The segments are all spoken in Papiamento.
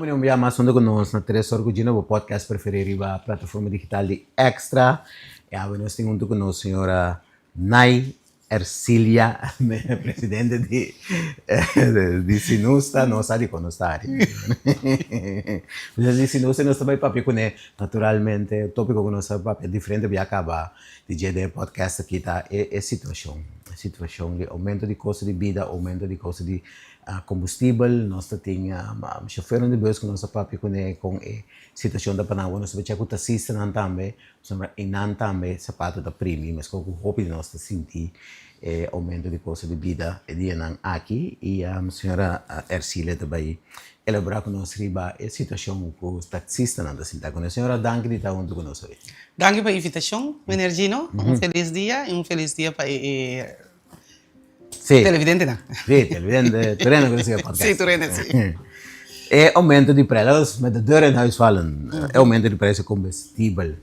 Bon bini un bia mas hunto ku nos na Tres Or ku Gino, bo podcast preferí riba plataforma digital di Extra. E awe nos tin hunto ku nos señora Nay Ercilia, presidente di di Sinusta, no sa dikon nos ta ari. Presidente di Sinusta i nos ta bai papia kuné naturalmente, topiko ku nos ta papia diferente bia kaba di dje den e podcast aki ta e e situashon, e situashon di oumento di kosto di bida, oumento di kosto di kombustibel, nos ta tin shofernan di bus ku nos ta papia kuné kon e situashon ta pa nan, nos ta bai chek ku taksistanan tambe. Pasobra einan tambe sapato ta primi, meskos ku hopi di nos ta sinti e oumento di kosto di bida e dianan aki. I señora Ercilia ta bai elaborá ku nos riba e situashon ku taksistanan ta sinta kuné. Señora, danki di ta huntu ku nos awe. Danki pa e invitashon, meneer Gino. Un felis dia i un felis dia pa e televidentenan. Sí, televidente, tur hende ku ta sigui e podcast. Sí, tur hende, sí. E aumento di prijs, laat ons met de deur in huis vallen. E aumento di prijs di kombustibel.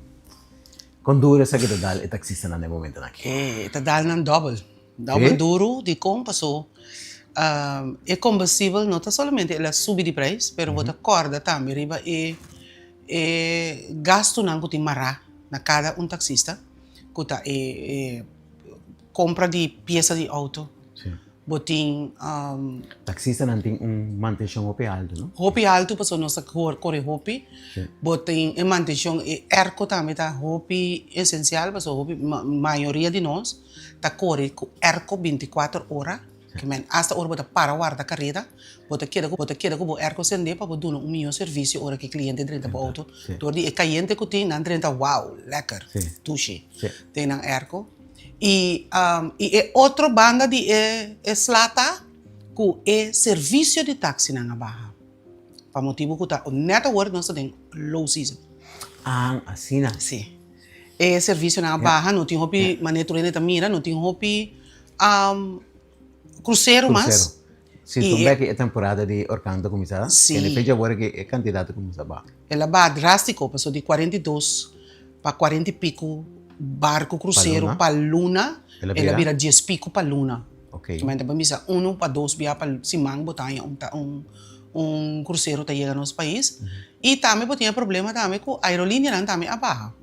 Kon duru esaki ta dal e taksistanan den momentonan aki? E ta dal nan dòbel. Dòbel duru dikon? Paso e kombustibel no ta solamente el a subi di prijs, pero bo ta kòrda tambe riba e e gastunan ku tin mará na kada un taksista ku ta e Compra di pieza di auto. Sí. Bo tin. Taxistanan tin un mantencion hopi alto, no? Hopi alto pasobra nos ta core hopi. Sí. Bo tin e mantencion, e airco tambe ta hopi esencial pasobra hopi, mayoria di nos ta core cu airco binticuater ora. Ke men asta ora bo ta para warda kareda, bo ta keda ku bo ta keda ku bo airco sende pa bo duna un mihó servisio ora ku e kliente drenta bo outo. Dor di e kayente ku tin, nan drenta wow, lekker, dushi den nan airco. I i e otro banda di e e sla ta ku e servisio di taksinan a baha pa motibu ku ta nèt awor nos ta den low season. Ah, asina. Si. E servisionan a baha, no tin hopi, manera tur hende ta mira, no tin hopi Crucero mas. Crucero. Si, Y toen e- bek e temporada di orkan ta kuminsá, Sí. en e fecha awor ke e kantidat ta kuminsá baha. El a baha drástiko, pasobra di 42 pa 40 i piku barku krusero luna. pa luna, El a el a bira? bira dies piku pa luna. Ok. Kimente bo bisa unu pa dos bia pa siman bo ta haña un ta un un krusero ta yega nos pais. I tambe bo tin e problema tambe ku aerolinianan tambe a baha.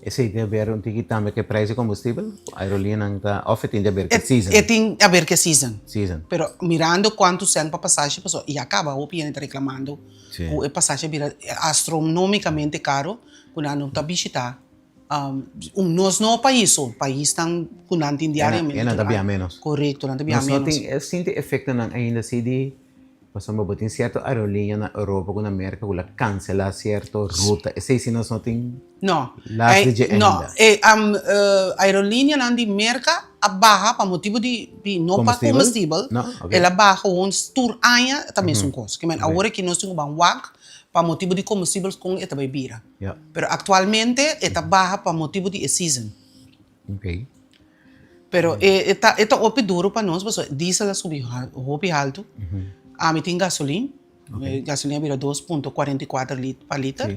Esei tin haber un tiki tambe ku e prijs di kombustibel? Aerolineanan ta òf e tin di haber ku e season? E tin di haber ku e season. Season. Pero mirando kuantu sènt pa pasashi pasobra ya kaba hopi hende ta reklamando ku e pasashi a bira astronomikamente karo ku nan no ta bishita un nos no pais so, paisnan ku nan tin diariamente. E nan ta biaha ménos. Korekto, nan ta biaha ménos. Nos no tin e sinti efektonan ainda si di Pasobra bo tin sierto aerolínea na Europa ku na Merka ku la kanselá sierto ruta. Esei si nos no tin No. las di dje No. ainda. E aerolíneanan di Merka a baha pa motibu di di no pa Kombustibel? kombustibel. No? Ok. El a baha gewoon tur aña ta mesun kos. Ke men awor aki nos tin ku ban wak pa motibu di kombustibel kon e ta bai bira. Ya. Pero aktualmente e ta baha pa motibu di e season. Ok. Pero e ta e ta hopi duro pa nos pasobra diesel a subi hopi haltu. Ami tin gasolin. Gasolin a bira dos punto cuarenta y cuater pa liter.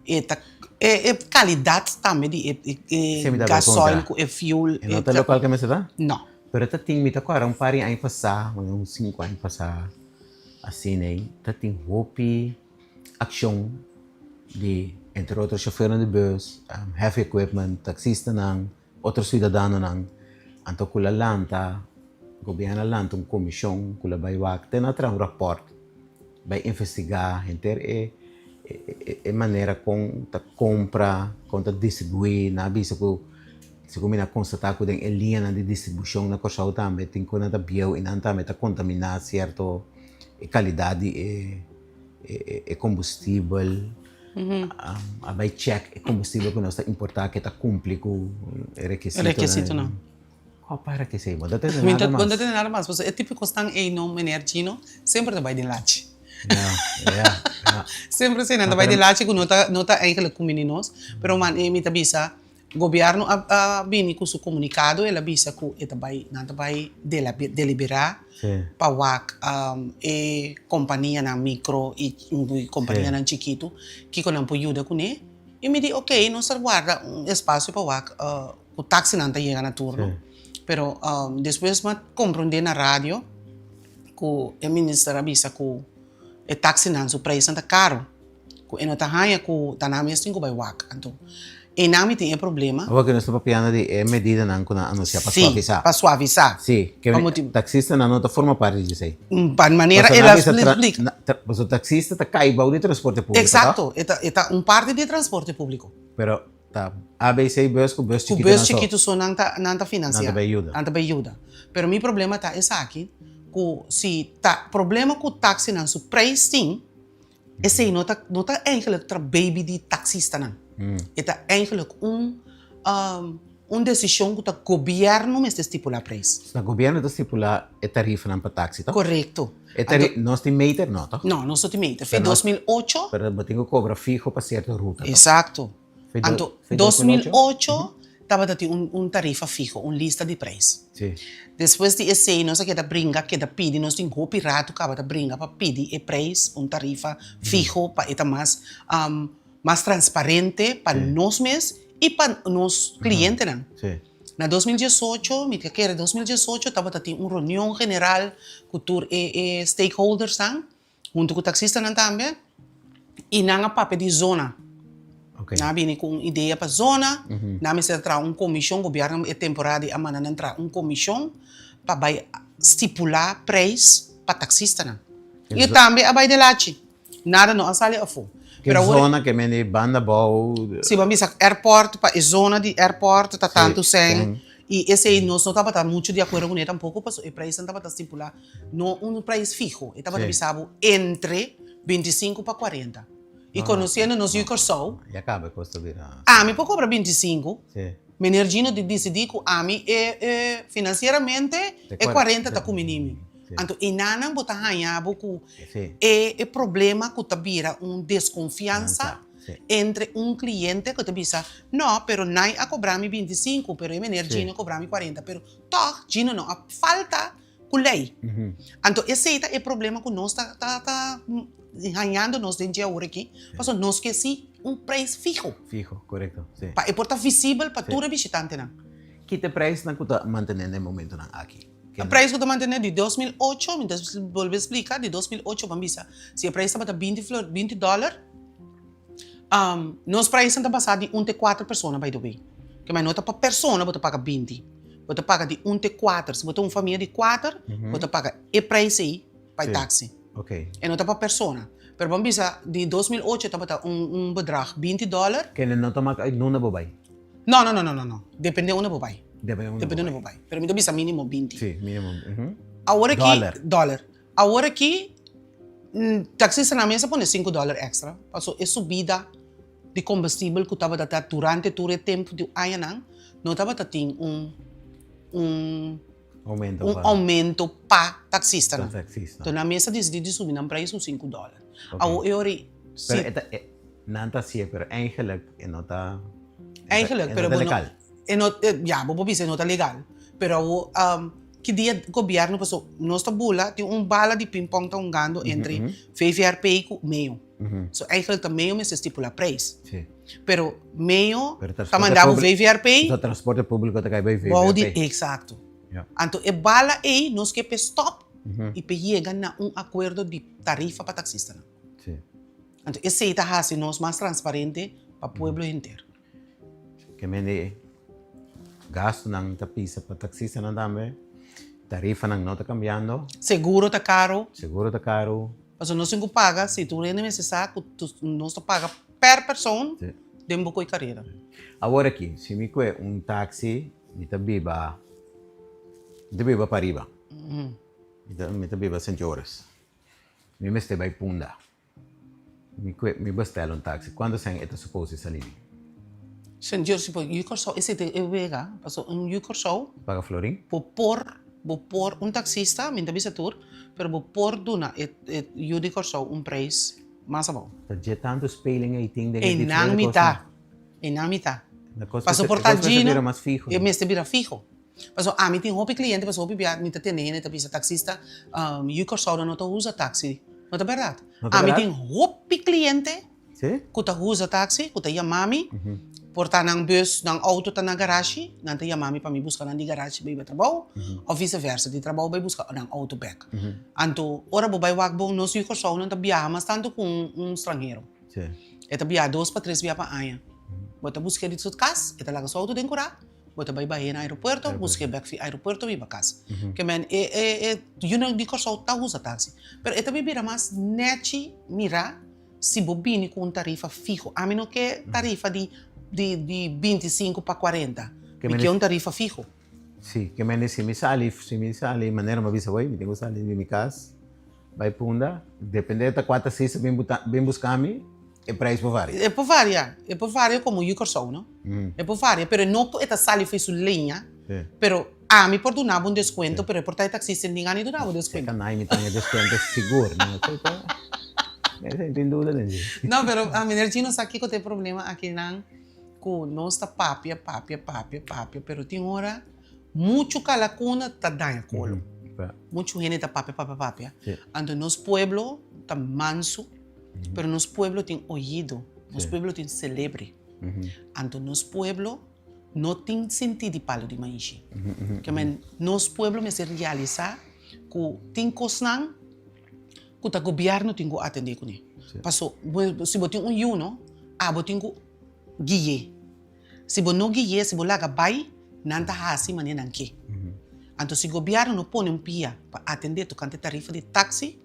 E ta e e calidad tambe di e e gasoil cu e fuel. E no ta locual ke mester ta? No. Pero ta tin mi ta acorda un par di aña pasa, un cinco aña pasa asina ey, ta tin hopi accion di entre otro chofernan di bus, heavy equipment, taxistanan. Otro siudadanonan anto ku la lanta, gobièrnu a lanta un komishon ku la bai wak te nan a traha un rapòrt bai investigá henter e e manera kon ta kompra, kon ta distribuí. Nan a bisa ku segun mi nan a konstatá ku den e liñanan di distribushon na Kòrsou tambe tin ku nan ta bieu i nan tambe ta kontaminá sierto e kalidat di e e kombustibel. A bai check e kombustibel ku nos ta importá ke ta kumpli ku e rekisitonan. Rekisitonan. Kua para ke esei? Bo no ta tende nada mas. Bo no ta tende nada mas pasobra e tipo kosnan ei no meneer Chino semper ta bai den lachi. Ya, ya, ya. Semper esei nan ta bai den lachi ku no ta no ta eigenlijk kumini nos. Pero man mi ta bisa Gobierno a a bini ku su komunikado el a bisa ku e ta bai nan ta bai deliberá pa wak e kompanianan mikro i kompanianan chikitu kiko nan por yuda kuné i mi di oke nos ta warda un espasio pa wak ku taksinan ta yega na turno pero despues mi a komprondé na radio ku e minister a bisa ku. E taxinan su prijsnan ta caro. Cu e no ta haña cu ta nan mes tin cu bay wak. Anto einan mi tin e problema. Awor cu nos ta papiando di e medidanan cu nan a anuncia pa suavisa. Si, pa suavisa. Si, ke taxistanan no ta forma parti di esey. Pa manera el a splica. Pasobra taxista ta cay bou di transporte publico, toh? Exacto, e ta un parti di transporte publico. Pero ta ABC bus cu bus Cu chikito bus nan so. chikito so nan ta nan ta financia. Nan ta bay yuda. Nan ta bay yuda. Pero mi problema ta esaki, cu si ta problema cu taxinan su prijs tin, esey no ta no ta eigenlijk trababi di taxistanan. E ta eigenlijk un un decision cu ta gobierno mester stipula prijs. Ta gobierno ta stipula e tarifanan pa taxi toch? Correcto. E tari nos tin meter? No toch? No, nos no tin meter. Fe 2008. Pero bo tin ku kobra fiho pa sierto ruta toch? Exacto. Anto 2008 tabata tin un un tarifa fiho, un lista di prijs. Si. Despues di esei nos a keda bringa, keda pidi, nos tin hopi rato kaba ta bringa pa pidi e prijs, un tarifa fiho pa e ta mas mas transparente pa nos mes i pa nos klientenan. Si. Na 2018, mi ta kere 2018 tabata tin un reunion general ku tur e e stakeholdersnan huntu ku taksistanan tambe i nan a papia di zona. Nan a bini ku un idea pa zona, nan mester a traha un komishon, gobièrnu e temporada ei a manda nan traha un komishon pa bai stipulá preis pa taksistanan. I tambe a bai delachi. Nada no a sali afó. Ke zona ke men di banda bou? Si bo a bisa airport pa e zona di airport ta tantu sèn i esei nos no tabata muchu di akuerdo kuné tampoko pasobra e preisnan tabata stipulá no un preis fiho e tabata bisa bo entre 25 pa 40 i konosiendo nos yu Kòrsou ami por kobra 25 Meneer Gino di disidí ku ami e e finansieramente e 40 ta kuminí mi. Anto enanan bo ta haña bo ku e e problema ku ta bira un deskonfiansa entre un kliente ku ta bisa, no, pero Nay a kobra mi 25, pero e meneer Gino a kobra mi 40, pero tòg Gino no a falta ku lei. Anto esei ta e problema ku nos ta ta ta hañando nos den dje awor aki, pasobra nos ke si un preis fiho. Fiho, korekto, si. Pa e por ta visibel pa tur e bishitantenan. Ki ta e preisnan ku ta mantené na e momentonan aki? E preis ku ta mantené di 2008, mi ta bolbe splika, di 2008 ban bisa, si e preis tabata 20 flor, 20 dòler, Nos preisnan ta basá di un te kuater persona by the way. Ke men no ta pa persona bo ta paga 20. Bo ta paga di un te kuater. Si bo ta un famia di kuater, bo ta paga e preis ei pa e taxi. E no ta pa persona. Pero bo a bisa di 2008 tabata un un bedrag 20 dòler. Kende no ta mak uit nunda bo bai? No, no, no, no, no, no. Depende unda bo bai. Depende unda bo bai. Depende unda bo bai. Pero mi ta bisa minimo 20. Si, minimo. Awor aki. Dòler. Dòler. Awor aki taxistanan mes a pone sinku dòler èkstra paso e subida di kombustibel ku tabata ta durante tur e tempu di añanan no tabata tin un un un oumento pa taxistanan. Enton nan mes a disidí di subi nan preis un sinku dòler. Awor e ora ei si. Pero e ta nan ta hasié pero eigenlik e no ta Eigenlik pero bo no legal. E no ya bo por bisa e no ta legal pero awor Ki dia gobierno paso nos ta bula tin un bala di ping pong ta hungando entre VVRP ku meo. So eigenlijk ta meo mester stipula prijs. Pero meo ta manda bo VVRP. So transporte publico ta kai bay VVRP. Bou di exacto. Anto e bala ey nos ke pe stop y pe yega na un acuerdo di tarifa pa taxistanan. Anto esey ta haci nos mas transparente pa pueblo henter. Ke mende gastunan ta pisa pa taksistanan tambe, tarifanan no ta kambiando. Seguro ta karu. Seguro ta karu. Pasobra nos tin ku paga, si tur hende mester sa ku nos ta paga per persoon den bo koe karera. Awor aki, si mi kue un taksi, mi ta biba, mi ta biba pariba, mi ta biba Sint Joris, mi mester bai Punda. Mi kue mi bestèl un taxi. Kuantu sèn e ta supos di sali mi? Sèn Dios si por yu Kòrsou esei ta e wega paso un yu Kòrsou. Paga florin? Bo por bo por un taxista mi ta bisa tur pero bo por duna e e yu di Kòrsou un preis mas abou. Ta dje tantu speling ei tin den e Einan diferente mi kosnan. ta einan mi ta. E kos Paso mester por e ta kos mester djino bira mas fiho. e mester bira fiho. Paso ami tin hopi cliente paso hopi bia mi ta tende hende ta bisa taxista yu Kòrsou nan no ta usa taxi. No ta bèrdat. No ta Ami bèrdat? tin hopi cliente Sí? ku ta usa taxi ku ta yama mi. Por ta nan bus, nan auto ta na garashi, nan ta yama mi pa mi buska nan di garashi bai bai trabou, of vice versa, di trabou bai buska nan auto bek. Anto, ora bo bai wak bon, nos yu Kòrsounan ta biaha mas tantu ku un stranhero. E ta biaha dos pa tres bia pa aña. Bo ta busk'é di su kas, e ta laga su auto den kurá, bo ta bai bah'é na aeropuerto, busk'é bek fi aeropuerto biba kas. Ke men e e e yunan di Kòrsou ta usa taksi. Pero e ta bin bira mas nèchi mirá si bo bini ku un tarifa fiho. Ami no ke tarifa di di di 25 pa 40. Mi ke un tarifa fiho. Si, ke men si mi sali, si mi sali manera mi a bisa hoy, mi tin ku sali di mi kas. Bai punda, depende ta kua taxista bin buta bin buska mi, e prijs por varia. E por varia, e por varia komo yu Kòrsou no. E por varia, pero no ku e ta sali fo'i su leña, pero ami por duna bo un deskuento, pero e por ta e taxista tin gana di duna bo deskuento. E kanai mi ta haña deskuento sigur, no esei ta, esei tin duda den dje. No, pero meneer Gino sa kiko ta e problema akinan ku nos ta papia, papia, papia, papia, pero tin ora Muchu kalakuna ta daña kolo. Muchu hende ta papia, papia, papia. Anto nos pueblo ta mansu, pero nos pueblo tin oido, nos pueblo tin selebre. Anto nos pueblo no tin sinti di palu di maishi. Ke men nos pueblo mester realisa ku tin kosnan ku ta gobièrnu tin ku atendé kuné. Paso si bo tin un yu no, abo tin ku gui'é. Si bo no gui'é, si bo laga bai, nan ta hasi manera nan ke. Anto si gobièrnu no pone un pia pa atendé tokante tarifa di taksi,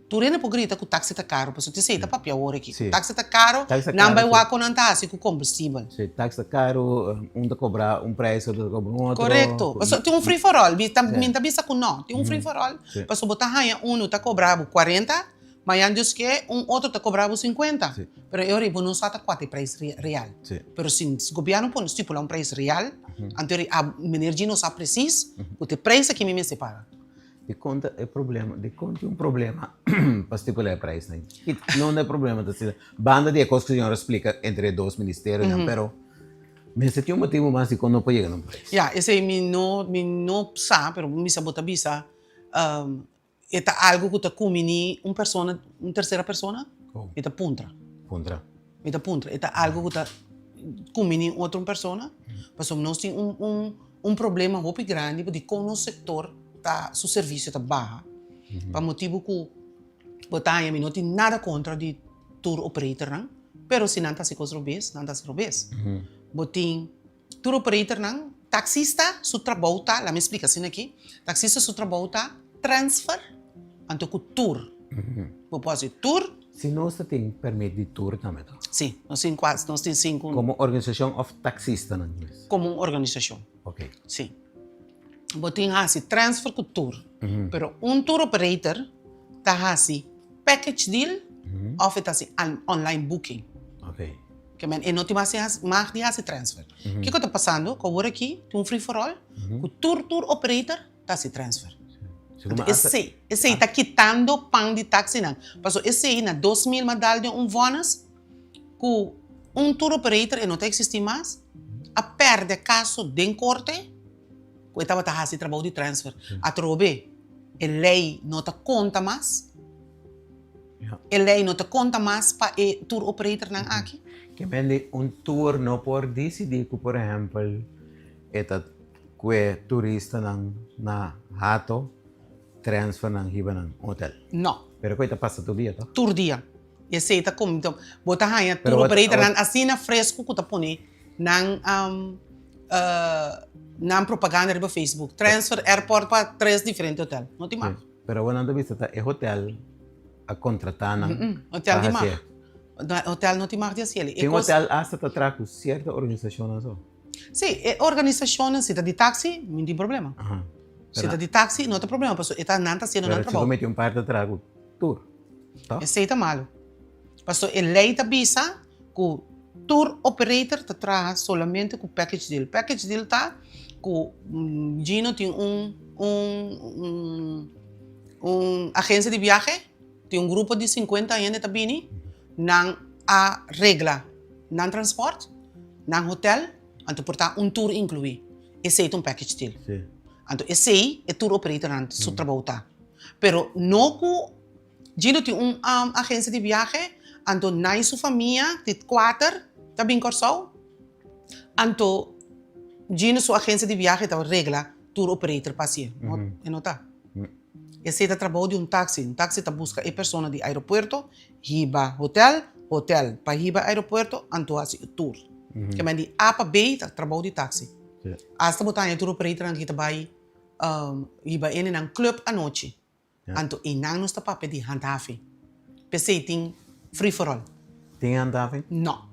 tur hende por grita ku taksi ta karu, pasobra t'esei ta papia awor aki. Taksi ta karu, nan bai wak kon nan ta hasi ku kombustibel. Si, taksi ta karu, un ta kobra un preis, otro ta kobra un otro. Korekto. Pasobra tin un free for all. Mi ta bisa ku no. Tin un free for all, pasobra bo ta haña unu ta kobra bo 40, Mañan Dios ke, un otro ta kobra bo 50. Pero e ora ei bo no sa ta kua ta e preis real. Pero si gobièrnu pone stipulá un preis real, anto e ora ei meneer Gino sa presis ku ta e preis aki mi mester paga. Dikon ta e problema? Dikon tin un problema pa stipulá e preisnan? Nunda e problema ta sinta? Banda di e kos ku señor a splika entre e dos ministerionan, pero mester tin un motibu mas dikon no por yega na un preis. Ya, esei mi no mi no sa, pero mi sa bo ta bisa E ta algu ku ta kumini un persona, un tersera persona? Mi ta puntra. Puntra. Mi ta puntra. E ta algu ku ta kumini un otro persona? Pasobra nos tin un un un problema hopi grandi dikon nos sektor ta su servisio ta baha. Pa motibu ku bo ta haña mi no tin nada kontra di tour operatornan, pero si nan ta hasi kos robes, nan ta hasi robes. Bo tin Tur operatornan, taxista su trabou ta, laat mi splika asina aki, taxista su trabou ta transfer anto ku tur. Bo por hasi tur. Si nos ta tin permit di tur tambe to? Si, nos tin kuas, nos tin sinku. Komo organisashon òf taxistanan mes? Komo un organisashon. Ok. Si. Bo tin hasi transfer ku tur, pero un tour operator ta hasi package deal òf e ta hasi online booking. Ok. Ke men e no tin mas mag di hasi transfer. Kiko ta pasando? Ku awor aki tin un free for all ku tur tur operator ta hasi transfer. Anto esei, esei ta kitando pan di taxinan. Pasobra esei na 2000 m'a dal den un vònes ku un tour operator e no ta eksistí mas, a pèrdè kaso den korte ku e tabata hasi trabou di transfer. Atrobe e lei no ta konta mas. E lei no ta konta mas pa e tour operatornan aki. Ke men di un tour no por disidí ku por ehèmpel e ta kue turistanan na Hato transfer nan hiba nan hotel. No. Pero ku e ta pasa tur dia toh? Tur dia. Esei ta komi bo ta haña tour operatornan asina fresku ku ta pone nan nan propaganda riba Facebook. Transfer airport pa tres diferente hotel. No tin mas. Pero awor nan ta bisa ta e hotel a contrata nan pa hacié. Hotel no tin mag di hacié. Tin hotel hasta ta traha cu cierto organisacionnan so. Si, e organisacionnan si ta di taxi mi no tin problema. Si ta di taxi no ta problema pasobra e ta nan ta haciendo nan trabou. Pero si bo meti un par ta traha cu tur, toh? Esey ta malo. Pasobra e ley ta bisa cu tour operator ta traha solamente cu package deal. Package deal ta cu Gino tin un un un agencia di viahe, tin un grupo di 50 hende ta bini, nan a regla nan transport, nan hotel, anto por ta un tour inclui. Esey ta un package deal. Anto esey e tour operatornan su trabou ta. Pero no cu Gino tin un agencia di viahe, anto nan y su famia di cuater. ta bin Kòrsou, anto Gino su agensia di biahe ta regla tour operator pa hasié. E no ta. Esei ta trabou di un taxi. Un taxi ta buska e persona di aeropuerto, hiba hotel, hotel pa hiba aeropuerto, anto hasi e tour. Ke men di A pa B ta trabou di taxi. Asta bo ta haña tour operatornan ki ta bai hiba hendenan club anochi. Anto einan nos ta papia di handhaving. P'esei tin free for all. Tin handhaving? No.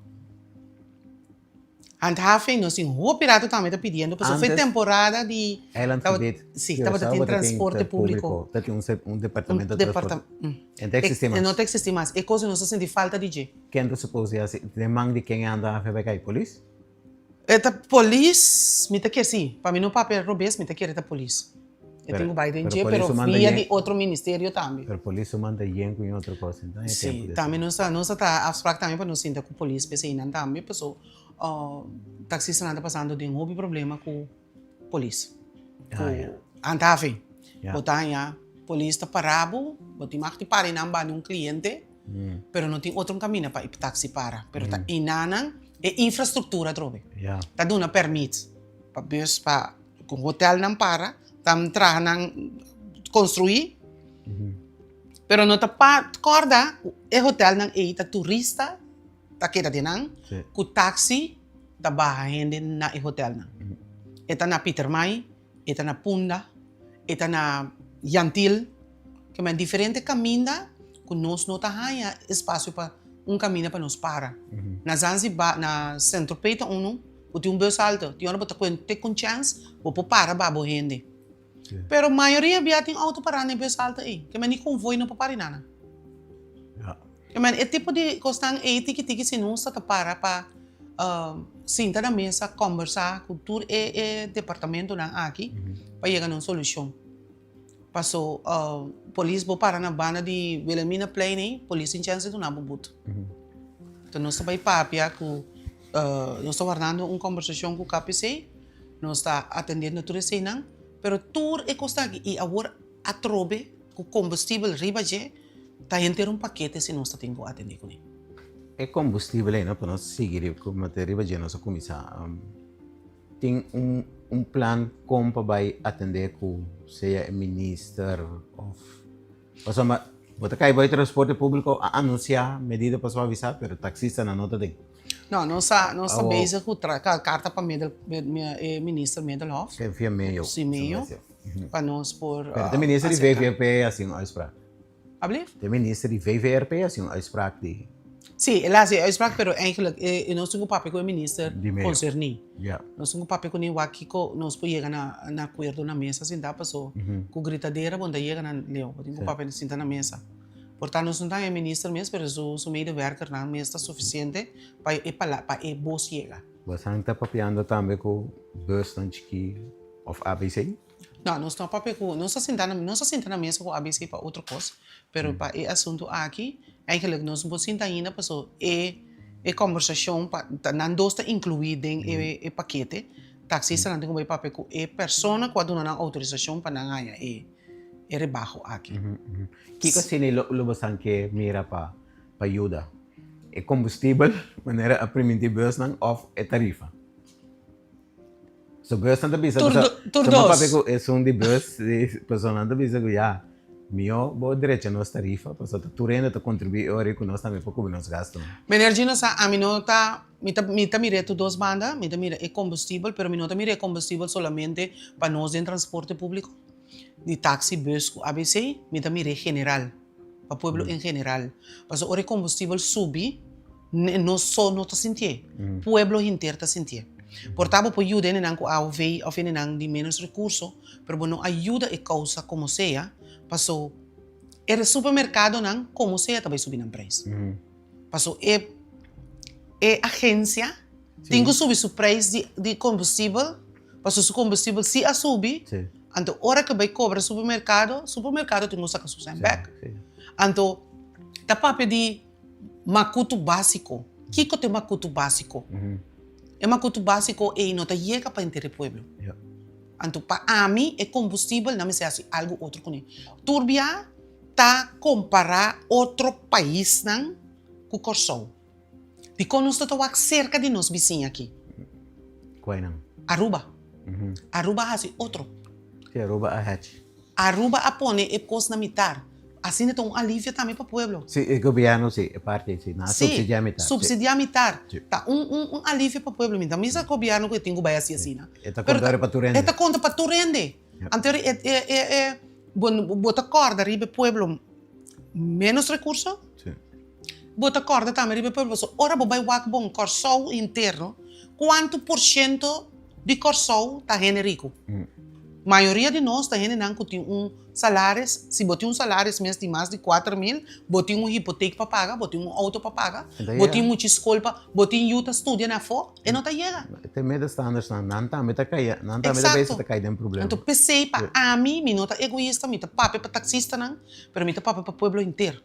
Handhaving nos tin hopi rato tambe ta pidiendo pasobra foi temporada di Eilandgebied. Si, tabata tin transporte publico. Ta tin un departamento di transporte. E no ta existi mas. E no ta existi mas. E cosa nos ta sinti falta di dje. Ken ta suppose di hasi? Den man di ken e handhaving bai kai? Polis? E ta polis, mi ta kere, si, pa mi no papia robes, mi ta kere ta polis. E tin ku bai den dje, pero via di otro ministerio tambe. Pero polis su manda yen ku otro kos, enton e tempu Si, tambe nos ta, nos ta traha afsprak tambe pa nos sinta ku polis p'eseinan tambe, paso taksistanan ta pasando den hopi problema ku polis. Ku handhaving. Bo ta haña polis ta para bo, bo tin mag di para einan banda un kliente, pero no tin otro kaminda pa e taksi para. Pero ta einanan e infrastruktura atrobe. Ta duna permit pa bus pa ku hotelnan para, ta traha nan konstruí, pero no ta pa kòrda ku e hotelnan ei ta turista ta keda den nan, ku taksi ta baha hende na e hotelnan. E ta na Pietermaai, e ta na Punda, e ta na Jan Thiel, ke men diferente kaminda ku nos no ta haña espasio pa un kaminda pa nos para. Na Zanzibar, na Saint Tropez ta unu ku tin un bus alto, tin ora bo ta kuen te ku un chèns bo por para ba bo hende. Pero mayoria bia tin outo pará na e bus alto ei, ke men ni konvoi no por para einan. Ke men e tipo di kosnan ei tiki tiki si nos ta ta para pa sinta na mesa kòmbersá ku tur e e departamentonan aki pa yega na un solushon. Paso polis bo para na banda di Wilhelminaplein ei, polis tin chèns di duna bo but. Enton nos ta bai papia ku nos ta wardando un kòmbersashon ku KPC, nos ta atendiendo tur eseinan, pero tur e kosnan aki i awor atrobe ku kombustibel riba dje ta henter un pakete si nos ta tin ku atendé kuné. E kombustibel ei no pa nos sigui riba ku riba dje nos a kuminsá. Tin un un plan kon pa bai atendé ku sea e minister òf pasobra bo ta kai bai transporte públiko a anunsiá medida pa suavisá pero taksistanan no ta den. No, nos ta nos ta bezig ku tra karta pa Middel e minister Middelhof. Ke via meio. Si meio pa nos por Pero te minister di VVRP a hasi un uitspraak. Ablief? De minister di VVRP a hasi un uitspraak di. Sí, el a hasi e uitspraak, pero eigenlijk e nos tin ku papia ku e minister konserní. Nos tin ku papia kuné wak kiko nos por yega na na akuerdo na mesa sintá paso ku gritadera bo no ta yega na leu, bo tin ku papia sinta na mesa. Por tanto nos no ta haña e minister mes, pero su su medewerkernan mes ta sufisiente pa e pala pa e bos yega. Bosan ta papiando tambe ku busnan chikí òf ABC? No, nos no a papia ku, nos a sinta na, nos a sinta na mesa ku ABC pa otro kos, pero pa e asuntu aki, eigenlijk nos no por sinta ainda paso e e kombersashon pa ta nan dos ta inkluí den e e pakete, taksistanan tin ku bai papia ku e persona ku a duna nan outorisashon pa nan haña e e rebaho aki. Kiko asina lo lo bosan ke mira pa pa yuda? E kombustibel, manera a primintí busnan, òf e tarifa? So bus nan ta bisa Tur so, tur so mi dos. papia ku esun di bus di pasobra nan ta bisa ku ya mihó bo drecha nos tarifa pasobra ta tur hende ta kontribuí e ora ku nos tambe por kubri nos gastunan. Meneer Gino sa ami no ta mi ta mi ta mira e tur dos banda mi ta mira e kombustibel pero mi no ta mira e kombustibel solamente pa nos den transporte públiko di taxi bus ku abc mi ta mira e general. Pa pueblo en general. Pasobra ora e kombustibel subi, nos so no ta sintié. Pueblo henter ta sintié. Por ta bo por yuda hendenan ku aov òf hendenan di ménos rekurso, pero bo no a yuda e kousa komo sea, paso e supermerkadonan komo sea ta bai subi nan preis. Paso e e agensia tin ku subi su preis di di kombustibel, paso su kombustibel si a subi, anto ora ke bai kobra supermerkado, supermerkado tin ku saka su sèn bèk. Anto ta papia di makutu básiko. Kiko ta e makutu básiko? E makutu básiko ei no ta yega pa henter e pueblo. Anto pa ami e kombustibel nan mester hasi algu otro kuné. Tur bia. Ta kompará otro paisnan ku Kòrsou. Dikon nos no ta wak serka di nos bisiña aki? Kuainan? Aruba. Aruba a hasi otro. Si, Aruba a hachi. Aruba a pone e kos na mitar. Asina ta un alivio tambe pa pueblo. Si, e gobierno si, e parti si. Nan a subsidia mitar. Si, subsidia mitar. Ta un un un alivio pa pueblo. Mi ta misa gobierno ku e tin ku bai hasi asina. E ta konta ora pa tur hende. E ta konta pa tur hende. Anto e e e bo bo ta kòrda riba e pueblo ménos rekurso. Bo ta kòrda tambe riba e pueblo pasobra ora bo bai wak bon Kòrsou interno, kuantu por shento di Kòrsou ta hende riku? Mayoria di nos ta hendenan ku tin un salaris, si bo tin un salaris mes di mas di 4000, bo tin un hipotek pa paga, bo tin un outo pa paga, bo tin muchi skol pa, bo tin yu ta studia na afó, e no ta yega. Te middenstandersnan, nan tambe ta kai, nan tambe ta bes ta kai den problema. Anto p'esei pa ami, mi no ta egoista, mi ta papia pa taksistanan, pero mi ta papia pa pueblo henter.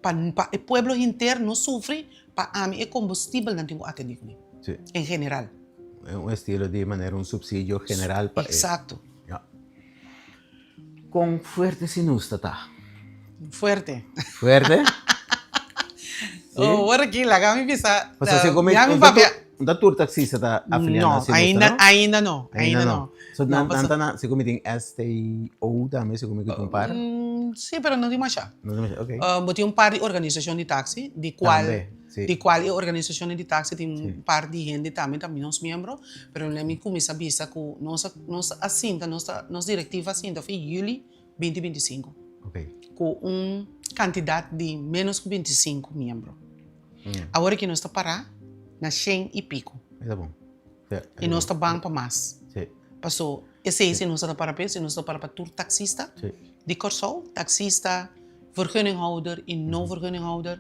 Pa pa e pueblo henter no sufri, pa ami e kombustibelnan tin ku atendí kuné. Sí. En general. Un estilo di manera un subsidio general pa e. Eksakto. Ja. Kon fuerte Sinusta ta? Fuerte. Fuerte? Sí. Oh, ora aki laga mi bisa. Pasobra si komi Ya mi papia. Un ta tur taxista ta afiliá No, na Sinusta, ainda, no? ainda no, ainda no. So nan nan ta na, segun mi tin STO tambe, segun mi ku tin un par. Sí, pero no tin masha. No tin masha, ok. Bo tin un par di organisashon di taxi, di kual, Tambe, sí. di kual e organisashonnan di taxi tin un par di hende tambe ta nos miembro, pero lei mi kuminsá bisa ku nos a nos a sinta, nos ta nos direktiva a sinta fin yüli 2025. Ok. Ku un kantidat di ménos ku 25 miembro. Awor aki nos ta pará na shen i piku. E ta bon. I nos ta ban pa mas. Sí. Paso esei si nos ta para p'e, si nos ta para pa tur taksista Sí. di Kòrsou, taksista, vergunninghouder i no vergunninghouder.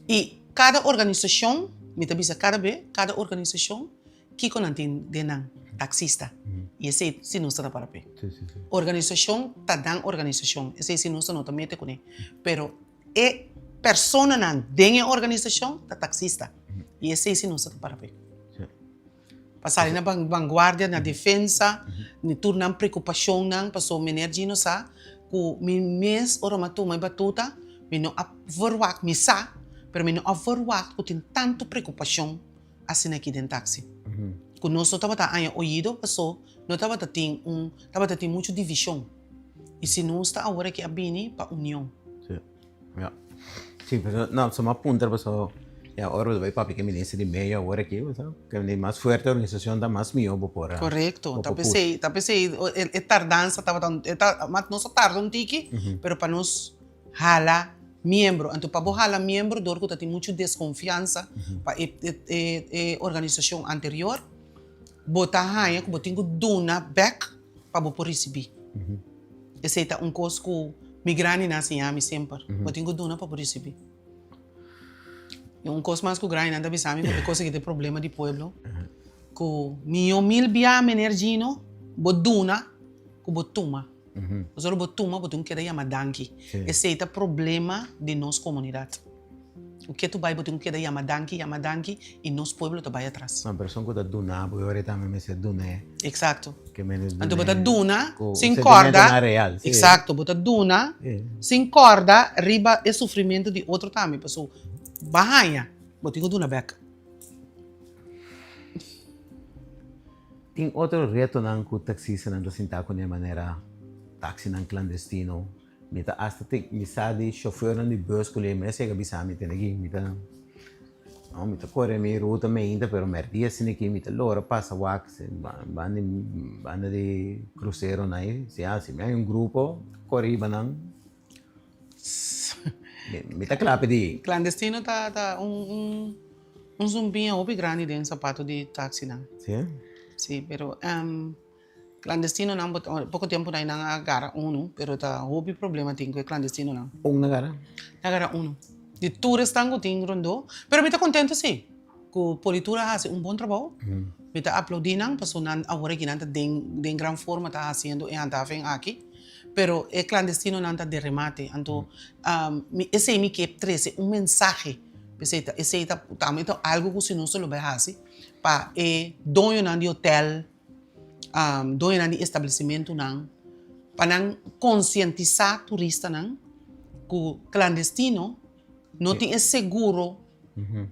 I kada organisashon, mi ta bisa kada be, kada organisashon kiko nan tin den nan taksista. I esei si nos ta para p'e. Sí, sí, sí. Organisashon ta dan organisashon, esei si nos ta no ta mete kuné. Pero E personanan den e organisashon ta taksista i esei si nos ta para p'e. Pa sali na vanguardia, na defensa di tur nan preokupashonnan, pasobra meneer Gino sa ku mi mes ora mi a tuma e batuta mi no a verwagt, mi sa, pero mi no a verwagt ku tin tantu preokupashon asina aki den taksi. Ku nos no tabata haña oido paso no tabata tin un, tabata tin muchu divishon. I si nos ta awor aki a bini pa union. Sí, ya. Sí, pero no, so m'a puntra paso, ya, ora bo ta bai papia ku e minister di medio awor aki, bo sa, ke di mas fuerte organisashon ta mas mihó bo por a. Korekto, bo ta por p'esei, ta p'esei e tardansa tabata, e ta, nos a tarda un tiki, pero pa nos hala miembro. Anto pa bo hala miembro dor ku ta tin muchu deskonfiansa pa e e e organisashon anterior, bo ta haña ku bo tin ku duna bèk pa bo por risibí. Esei ta un kos ku mi grandinan a siña mi semper. Bo tin ku duna pa bo risibí. I un kos mas ku grandinan ta bisa mi ku e kos aki ta e problema di pueblo, ku mihó mil bia meneer Gino bo duna ku bo tuma. Pasobra bo tuma bo tin ku keda yama danki. Esei ta problema di nos komunidat. Ku ke tu bai bo tin ku keda yama danki, yama danki i nos pueblo ta bai atras. No, pero esun ku ta duna bo e ora tambe mester dun'é. Eksakto. Ke menos dun'é. Anto bo ta duna ku sin sentimentonan kòrda. real, si. Eksakto, bo ta duna sin kòrda riba e sufrimentu di otro tambe, pasobra bo a haña, bo tin ku duna bèk. Tin otro retonan ku taksistanan ta sinta kuné manera taksinan klandestino. Mi ta hasta tin mi sa di shofeurnan di bus ku lei mes yega bisa mi tene aki mi ta no mi ta kore mi ruta meinta pero merdia asina aki mi ta lora pasa wak banda banda di kruseronan ei si a si mi hay un grupo kore riba nan mi ta kla pidi. Klandestino ta ta un un un zumbiña hopi grandi den sapato di taksinan. Si? Si pero. Clandestinonan bo ta poko tempu nan a gara unu pero ta hopi problema tin ku e clandestinonan. Un a gara? A gara unu. Di tur esnan ku tin rondó. Pero mi ta kontento si ku Politur a hasi un bon trabou. Mi ta aplaudí nan pasobra nan awor aki nan ta den den gran forma ta hasiendo e handhaving aki. Pero e clandestinonan ta de remate. Anto mi esei mi ke trese un mensahe. P'esei ta esei ta tambe ta algu ku si nos ta lo bai hasi pa e doñonan di hotel. Doñonan di establesimentunan pa nan konsientisá turistanan ku klandestino no tin e seguro.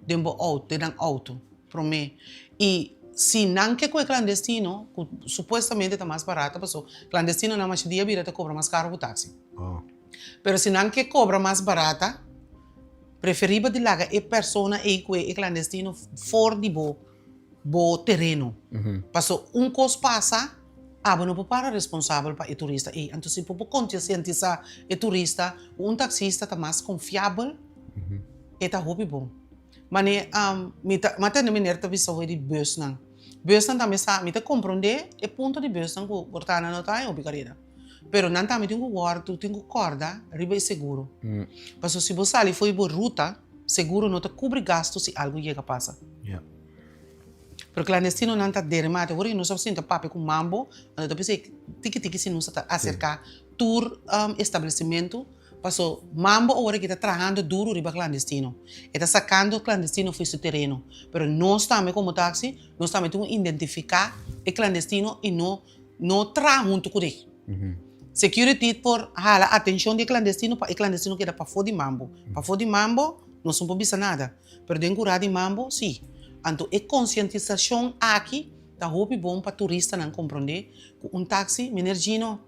den bo outo, den nan outo promé. I si nan ke ku e klandestino, ku supuestamente ta mas barato, paso klandestinonan masha dia bira ta kobra mas karo ku taksi. Pero si nan ke kobra mas barata, preferibel di laga e persona ei ku e klandestino for di bo bo tereno. Paso un kos pasa, abo no por para responsabel pa e turista ei. Anto si bo por konsientisá e turista ku un taksista ta mas konfiabel, e ta hopi bon. Mane mi ta mi a tende meneer ta bisa hoy di busnan. Busnan tambe sa, mi ta komprondé e punto di busnan ku por ta nan no ta haña hopi kareda. Pero nan tambe tin ku wòrdu, tin ku kòrda riba e seguro. Pasobra si bo sali for di bo ruta, seguro no ta kubri gastu si algu yega pasa. Pero klandestinonan ta deremate. Ora ku nos a sinta papia ku mambo, anto ta bisa tiki tiki si nos ta aserká tur establesimentu. Paso mambo ora ki ta trahando duru riba klandestino. E ta sakando klandestino for su tereno. Pero nos tambe komo taksi, nos tambe tin ku identifiká e klandestino i no No traha huntu ku dei. Security por hala atencion di e clandestino pa e clandestino keda pafó di mambo. Pafó di mambo nos no por bisa nada, pero den kurá di mambo si. Anto e concientisacion aki ta hopi bon pa turistanan comprende cu un taxi, meneer Gino,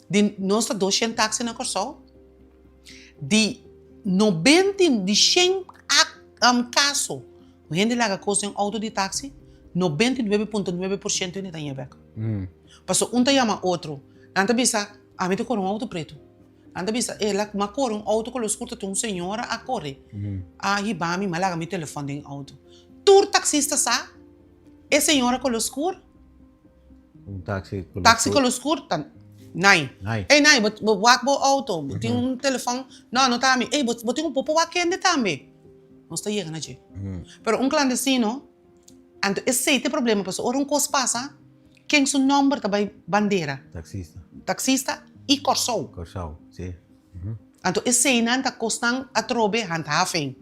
di nos ta doshent taxi na Kòrsou, di nobenta di shen kaso ku hende laga kos den outo di taxi, 99.9% hende ta ña bek. Pasobra un ta yama otro. Nan ta bisa, Ami ta kore un outo pretu. Nan ta bisa, E la m'a kore un outo kolor skur ta tin un señora a kore a hiba mi, m'a laga mi telefòn den outo. Tur taksista sa e señora kolor skur. Un taxi kolor skur. Taxi kolor skur ta Nai. Nai. Ey Nai, bo bo wak bo outo, bo tin un telefòn. No, no ta ami. Ey, bo bo tin un popo wak kende tambe. Nos ta yega na dje. Pero un klandestino. Anto esei ta e problema pasobra ora un kos pasa ken su nomber ta bai bandera? Taxista. Taxista i Kòrsou. Kòrsou, si. Anto eseinan ta kosnan atrobe handhaving.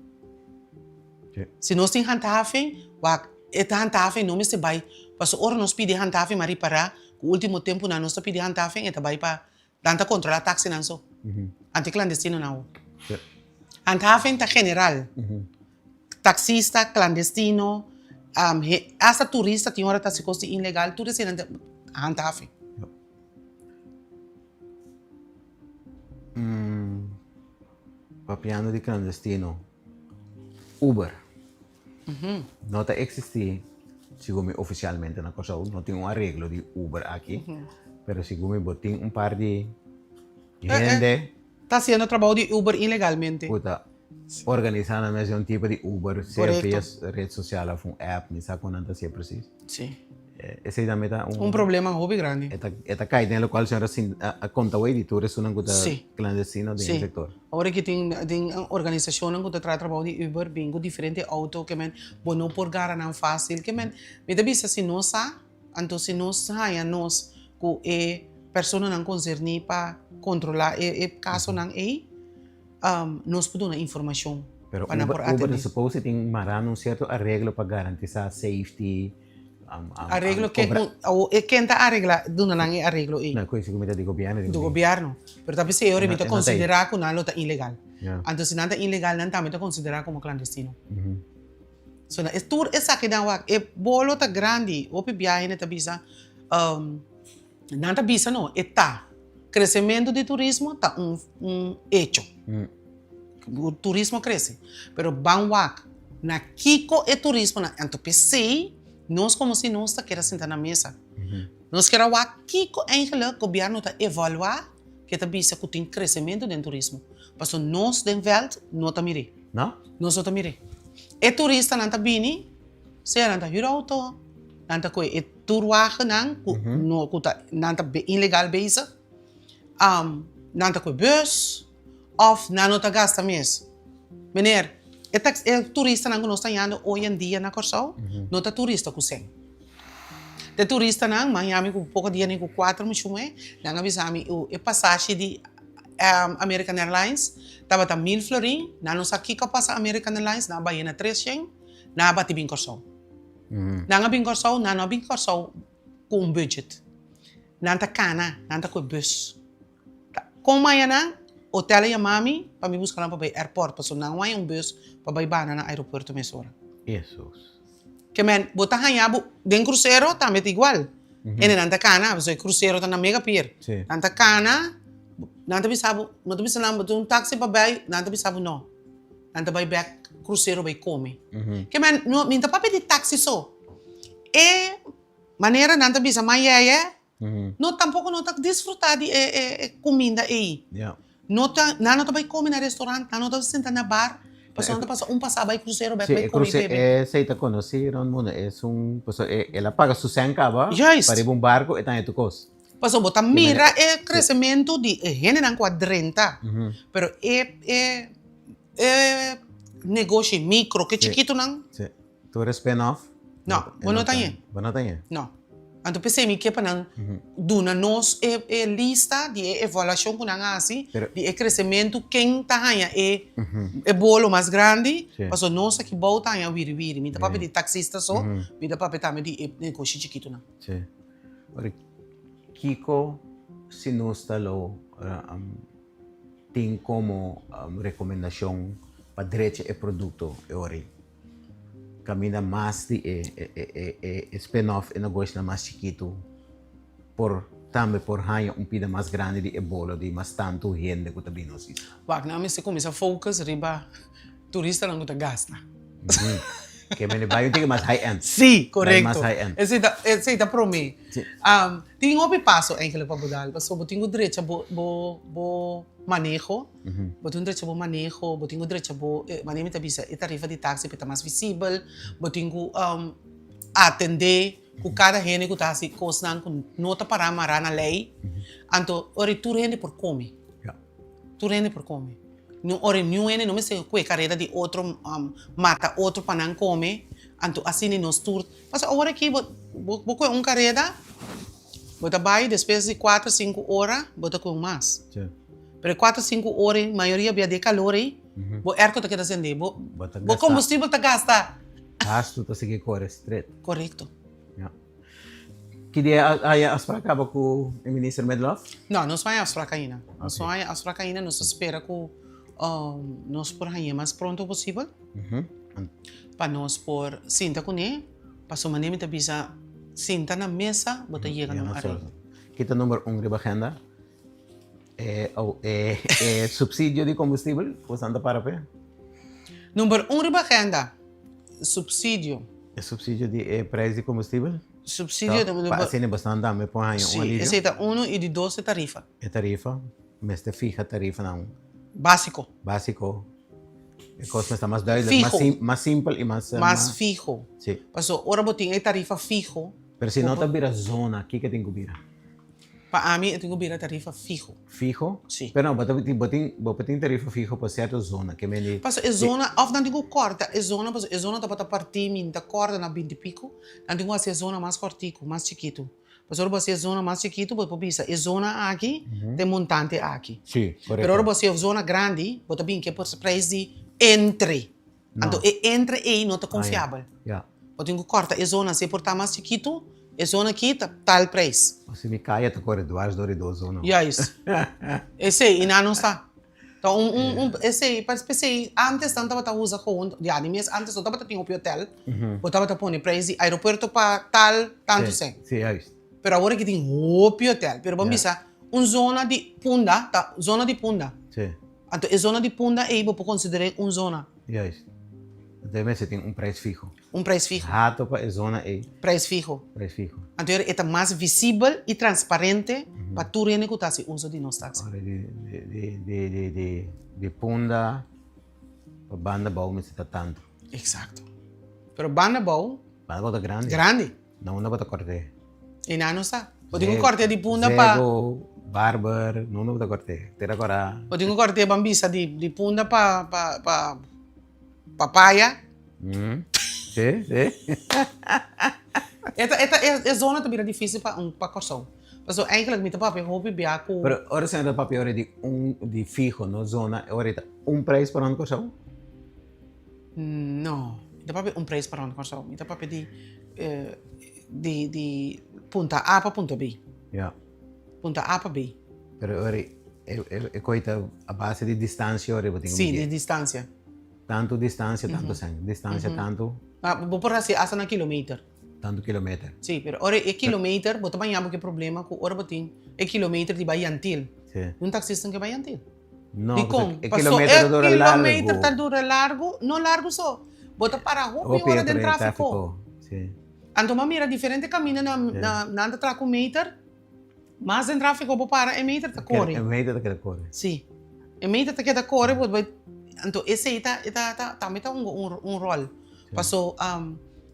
Si. Si nos tin handhaving, wak e ta handhaving no mester bai pasobra ora nos pidi handhaving m'a ripará ku ultimo tempunan nos ta pidi handhaving e ta bai pa Nan ta controla taxinan so. Anti clandestinonan awo. Handhaving ta general. Taxista, clandestino, hasta turista tin ora ta haci cos di ilegal, tur eseinan ta handhaving. Papiando di clandestino, Uber no ta existi segun mi oficialmente na Kòrsou, no tin un areglo di Uber aki, pero segun mi bo tin un par di hende Ta haciendo trabou di Uber ilegalmente. Ku ta organisa nan mes den un tipo di Uber, sea via red social of un app, mi sa kon nan ta hacié precies. Sí. Esei tambe ta un. Un problema hopi grandi. E ta e ta kai den lokual señor a a konta awey di tur esunnan ku ta klandestino den e sektor. Ora ki tin tin organisashonnan ku ta traha trabou di Uber bin ku diferente outo ke men bo no por gara nan fásil ke men mi ta bisa si nos sa anto si nos haña nos ku e personanan konserní pa kontrolá e e kasonan ei nos por duna informashon Pero pa nan Uber por Uber atendé. ta suppose tin mará na un sierto areglo pa garantisá safety. Areglo ke ku awo e ken ta aregla duna nan e areglo ei? Na koe si ku mi ta di gobièrnu di gobièrnu. Pero ta p'esei ora mi ta konsiderá ku nan lo ta ilegal. Anto si nan ta ilegal nan tambe ta konsiderá komo klandestino. So na e tur esakinan wak e bolo ta grandi hopi biaha hende ta bisa nan ta bisa no e ta kresementu di turismo ta un un echo. Turismo krese, pero ban wak na kiko e turismo na anto p'esei nos komo si nos ta keda sinta na mesa. Nos keda wak kiko eigenlik gobièrnu ta evaluá ke ta bisa ku tin kresementu den turismo. Pasobra nos den vèlt no ta mir'é. No? Nos no ta mir'é. E turistanan ta bini, sea nan ta hür outo, nan ta kohe e turwagennan ku no ku ta nan ta ilegal bezig, nan ta kohe bus. Of nan no ta gasta mes. Meneer, e tax e turistanan ku nos ta yando hoy en dia na Kòrsou no ta turista ku sèn. Te turistanan, mi a yami ku poko dia ni ku kuater muchu muhé, nan a bisa mi e pasashi di American Airlines tabata mil florin, nan no sa kiko a pasa American Airlines, nan a bai na treshen, nan a bati bin Kòrsou. Nan a bin Kòrsou, nan no a bin Kòrsou ku un budget. Nan ta kana, nan ta ku e bus. Kon mañana? Hotel a yama mi pa mi buska nan pa bai airport pasobra nan no haña un bus pa bai banda na aeropuerto mesora. Hesus. Ke men, bo ta haña bo den krusero tambe ta igual. Hende nan ta kana, pasobra e krusero ta na Mega Pier. Nan ta kana, nan ta bisa bo, no ta bisa nan bo tin un taxi pa bai, nan ta bisa bo no. Nan ta bai bek krusero bai kome. Ke men, no, mi no ta papia di taxi so. E manera nan ta bisa man yeye, No tampoco no ta disfruta di e e cuminda ey. No ta nan no ta bay come na restaurant, nan no ta sinta na bar, pasobra nan ta pasa un pasa bay crucero bek bay come y bebe. Esey ta conoci rond mundo, es un pasobra el a paga su cen caba pa riba un barco e ta haña tur cos. Pasobra bo ta mira e crecemento di e hendenan cu a drenta, pero e e e negoshi micro ke chikitonan. Tur e spin off? No, bo no ta ñe. Bo no ta ñe? No. Anto p'esei mi ke pa nan duna nos e e lista di e evaluashon ku nan a hasi, di e kresementu, ken ta haña e e bolo mas grandi, pasobra nos aki bou ta haña wiri wiri. Mi ta papia di taksista so, mi ta papia tambe di e negoshi chikitunan. Si. Ora, kiko si nos ta lo tin komo rekomendashon pa drecha e produkto e ora ei? Kaminda mas di e e spin-off e negoshionan mas chikitu por tambe por haña un pida mas grandi di e bolo di mas tantu hende ku ta bini nos isla. Wak, nan mester kuminsá focus riba turistanan ku ta gasta. Ke mende bai un tiki mas high-end. Sí, korekto. Mas high-end. Esei ta, esei ta promé. Sí. Tin hopi paso eigenlijk pa bo dal, pasobra bo tin ku drecha bo bo bo maneho. Bo tin ku drecha bo maneho, bo tin ku drecha bo, manera mi ta bisa, e tarifa di taxi por ta mas visibel, bo tin ku atendé ku kada hende ku ta hasi kosnan ku no ta pará mará na lei. Anto ora ei tur hende por kome. Tur hende por kome. No ora ei niun hende no mester kue kareda di otro, mata otro pa nan kome. Anto asina nos tur, pasobra awor aki bo bo kue un kareda, bo ta bai despues di kuater sinku ora bo ta kue un mas. Pero e kuater sinku ora ei, mayoria bia di e kalor ei, bo airco ta keda sende, bo bo kombustibel ta gasta. Gastu ta sigui kore stret. Korekto. Ya. Ki dia a haya afsprak kaba ku e minister Medlof? No, nos no haya afsprak ainda. Nos no haya afsprak ainda, nos ta spera ku nos por hañ'é mas pronto posibel pa nos por sinta kuné, pasobra manera mi ta bisa, sinta na mesa bo ta yega na un areglo. Ki ta number un riba agenda? E subsidio di kombustibel ku esnan ta para p'e? Number un riba agenda, subsidio. E subsidio di e prijs di kombustibel? Subsidio ta Pa asina bosnan tambe por haña un alivio? Si, esei ta unu i di dos e tarifa. E tarifa, mester fiha tarifanan. Básiko. Básiko. E kos mester ta mas duidelijk, Fiho. mas simpel i mas. Mas fiho. Si. Pasobra ora bo tin e tarifa fiho. Pero si no ta bira zona, kiko tin ku bira? Pa ami e tin ku bira tarifa fiho. Fiho? Si. Pero no, bo ta bo tin bo por tin tarifa fiho pa sierto zona, ke men di. Pasobra e zona, òf nan tin ku kòrta e zona, pasobra e zona tabata partí mi ta kòrta na binti piku, nan tin ku hasi e zona mas kòrtiku, mas chikitu. Pasobra ora bo hasi e zona mas chikitu bo por bisa e zona aki ta e montante aki. Si, korekto. Pero ora bo hasi e zona grandi, bo ta bin ke prijs di entre. Anto e entre ei no ta konfiabel. Bo tin ku kòrta e zona, si e por ta mas chikitu, e zona aki ta tal preis. O si mi kaya ta kore dwars dor di dos zona. Juist. Esei, i nan no sa. Ta un, un, un, esei, p'esei antes nan tabata usa gewoon, ya di mes antes no tabata tin hopi hotel, bo tabata pone preis di aeropuerto pa tal tantu sèn. Si, juist. Pero awor aki tin hopi hotel. Pero bo bisa un zona di Punda ta zona di Punda. Si. Anto e zona di Punda ei bo por konsider'é un zona. Juist. Anto e mester tin un prijs fiho. Un prijs fiho. Hato pa e zona ei. Prijs fiho. Prijs fiho. Anto e ta mas visibel i transparente pa tur hende ku ta hasi uso di nos taksi. Ora di di di di di di Punda pa banda bou mester ta tantu. Eksakto. Pero banda bou. Banda bou ta grandi. Grandi. Na unda bo ta kort'é? Einan no sa. Bo tin ku kort'é di punda pa. Zego, barber, na unda bo ta kort'é? Tera Kora. Bo tin ku kort'é ban bisa di di punda pa pa pa papaya. Si, si. E ta e ta e zona ta bira difisil pa un pa Kòrsou. Pasobra eigenlijk mi ta papia hopi bia ku. Pero ora señor ta papia ora di un di fiho no zona ora ta un prijs pa rònt Kòrsou? No, mi ta papia un prijs pa rònt Kòrsou. Mi ta papia di di di punta A pa punta B. Ja. Punta A pa B. Pero ora. E koi ta a base di distansia ora bo tin ku midi? Si, di distansia. Tantu distansia, tantu sèn. Distansia tantu. Bo por hasi asta na kilometer. Tantu kilometer. Si, pero ora e kilometer, bo ta baña bo ku e problema ku ora bo tin e kilometer di bai Yantil. Si. Un taksista no ke bai Yantil. No, Dikon? e kilometer ta dura largu. E kilometer ta dura largu, no largu so. Bo ta para hopi ora den trafiko. Si. Anto bo a mira diferente kaminda na nan ta traha ku meter. Mas den tráfiko bo para e meter ta kore. E meter ta keda kore. Sí. E meter ta keda kore bo bai anto esei ta e ta ta tambe ta hunga un un ròl. Paso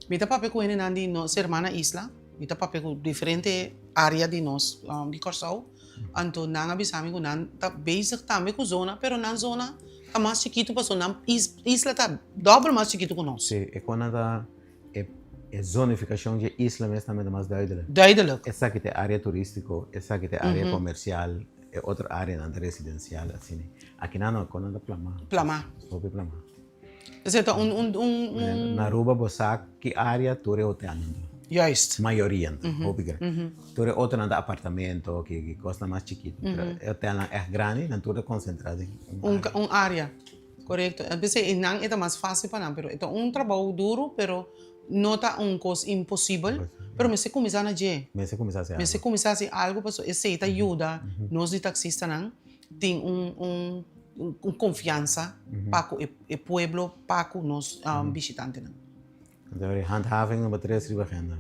mi ta papia ku hendenan di nos hermana isla, mi ta papia ku diferente área di nos di Kòrsou, anto nan a bisa mi ku nan ta bezig tambe ku zona pero nan zona ta mas chikitu paso nan isla ta dòbel mas chikitu ku nos. Sí, e kona ta E e zonificacion dje isla mes tambe ta mas duidelijk. Duidelijk. Esaki ta e area turistico, esaki ta e area comercial, e otro areanan ta residencial, asina. Akinan no, konan ta plama. Plama. Hopi plama. Esei ta un, un, un, un. Na Aruba bo sa ki area tur e hotelnan ta. Juist. Mayoria ta, hopi grandi. Tur e otronan ta apartamento, ki ki kosnan mas chikitu. Pero e hotelnan ègt grandi, nan tur ta concentra den un area. Un area. Korekto. A bes einan e ta mas fásil pa nan, pero e ta un trabou duru, pero no ta un kos imposibel. Pero mester kuminsá na dje. Mester kuminsá hasi algu. Mester kuminsá hasi algu pasobra esei ta yuda nos di taksistanan tin un un un konfiansa pa ku e pueblo, pa ku nos bishitantenan. Anto e handhaving number tres riba agenda.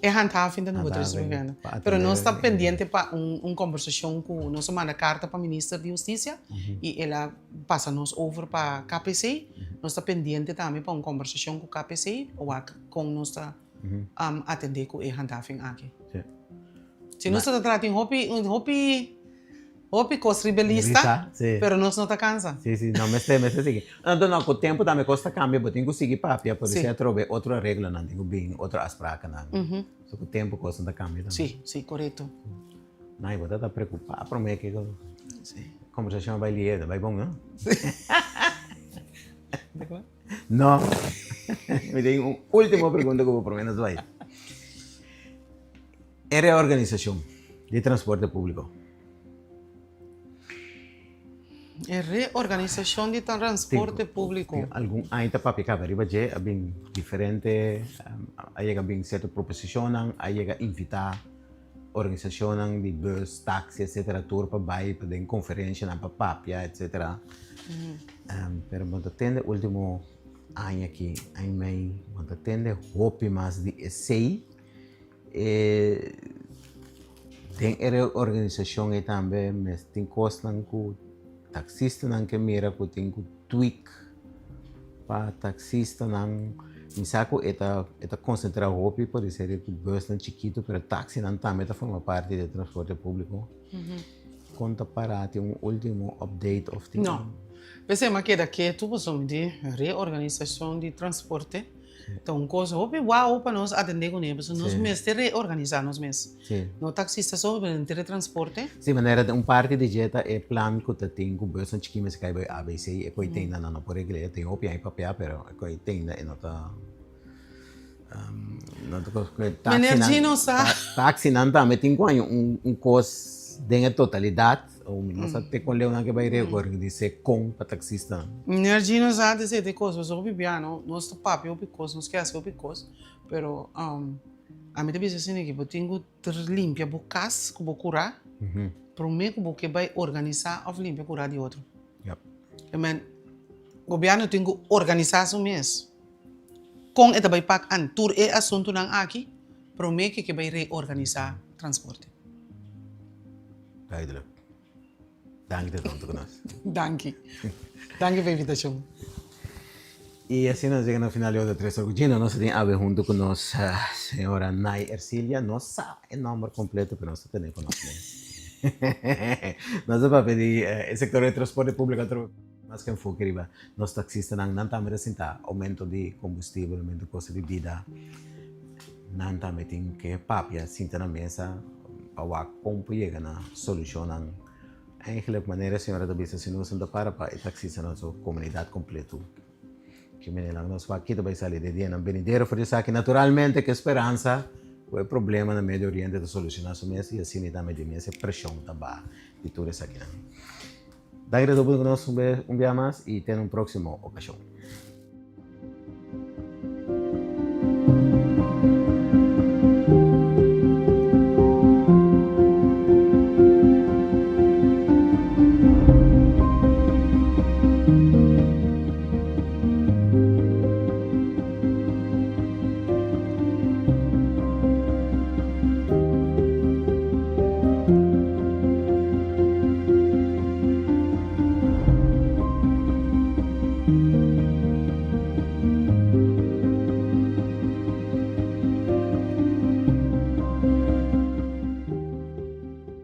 E handhaving ta number tres riba agenda. Pero nos ta pendiente pa un kombersashon ku nos a manda karta pa minister di hustisia i el a pasa nos over pa KPC. Nos ta pendiente tambe pa un kombersashon ku KPC pa wak kon nos ta atendé ku e handhaving aki. Si nos ta trata tin hopi hopi. Hopi kos riba e lista, pero nos no ta kansa. Sí, sí, no, mester, mester sigui. Anto no, ku tempu tambe kos ta kambia, bo tin ku sigui papia, por esei atrobe otro areglonan tin ku bin, otro afsprakennan. So ku tempu kosnan ta kambia tambe. Sí, sí, korekto. Nay, bo ta ta preokupá promé ke kombersashon a bai lier, ta bai bon, no? Sí. No. Mi tin un último pregunta ku bo promé nos bai. E reorganisashon di transporte públiko. E reorganisashon di transporte públiko. Tin algun aña ta papia kaba riba dje, a bin diferente, a yega bin sierto proposishonnan, a yega invitá organisashonnan di bus, taksi etsetera tur pa bai pa den konferenshanan pa papia etsetera. Pero bo ta tende último aña aki, aña i mei, bo ta tende hopi mas di esei. E den e reorganisashon ei tambe mes tin kosnan ku taksistanan ke mira ku tin ku tweak pa taksistanan. Mi sa ku e ta e ta konsentrá hopi por di ser ku busnan chikitu pero taksinan tambe ta forma parti di e transporte públiko. Kon ta pará? Tin un último update òf tin? No. P'esei mi a keda ketu pasobra mi di reorganisashon di transporte. Ta un kos hopi wou pa nos atendé kuné, pasobra nos mester reorganisá nos mes. No taksista so, pero henter e transporte. Sí, manera un parti di dje ta e plan ku ta tin ku busnan chikí mester kai bai ABC, e koi tenda nan no por regl'é, tin hopi aña papia, pero e koi tenda e no ta, no ta kos ku e Meneer Gino sa. Taksinan tambe tin ku haña un kos den e totalidat. O mi no sa te kon leu nan ke bai reorganis'é kon pa taksistanan. Meneer Gino sa di sete kos, pasobra hopi bia no, nos ta papia hopi kos, nos ke hasi hopi kos, pero ami ta bisa asina ke bo tin ku limpia bo kas ku bo kurá promé ku bo ke bai organisá òf limpia kurá di otro. Amen. Gobièrnu tin ku organisá su mes kon e ta bai pak an tur e asuntunan aki promé ke ke bai reorganisá transporte. Duidelijk. Danki te tonto ku nos. Danki. Danki pa invitashon. I asina nos yega na final di otro tres ora ku Gino. Nos a tin awe huntu ku nos señora Nay Ercilia. No sa e nomber kompleto pero nos ta tene ku nos mes. Nos a papia di e sektor di transporte públiko atrobe mas ke enfoke riba nos taksistanan. Nan tambe ta sinta oumento di kombustibel, oumento di kosto di bida. Nan tambe tin ke papia sinta na mesa pa wak kon por yega na solushonnan. Eigenlijk manera e señora ta bisa si nos no ta para pa e taksistanan su komunidat kompleto ke manera nos wak kita bai sali de dianan benidero for di esaki. Naturalmente ke speransa. E problema na Medio Oriente ta solushoná su mes i asina tambe di mes e preshon ta baha di tur esakinan. Danki pa ku nos un biaha mas i te un próksimo okashon.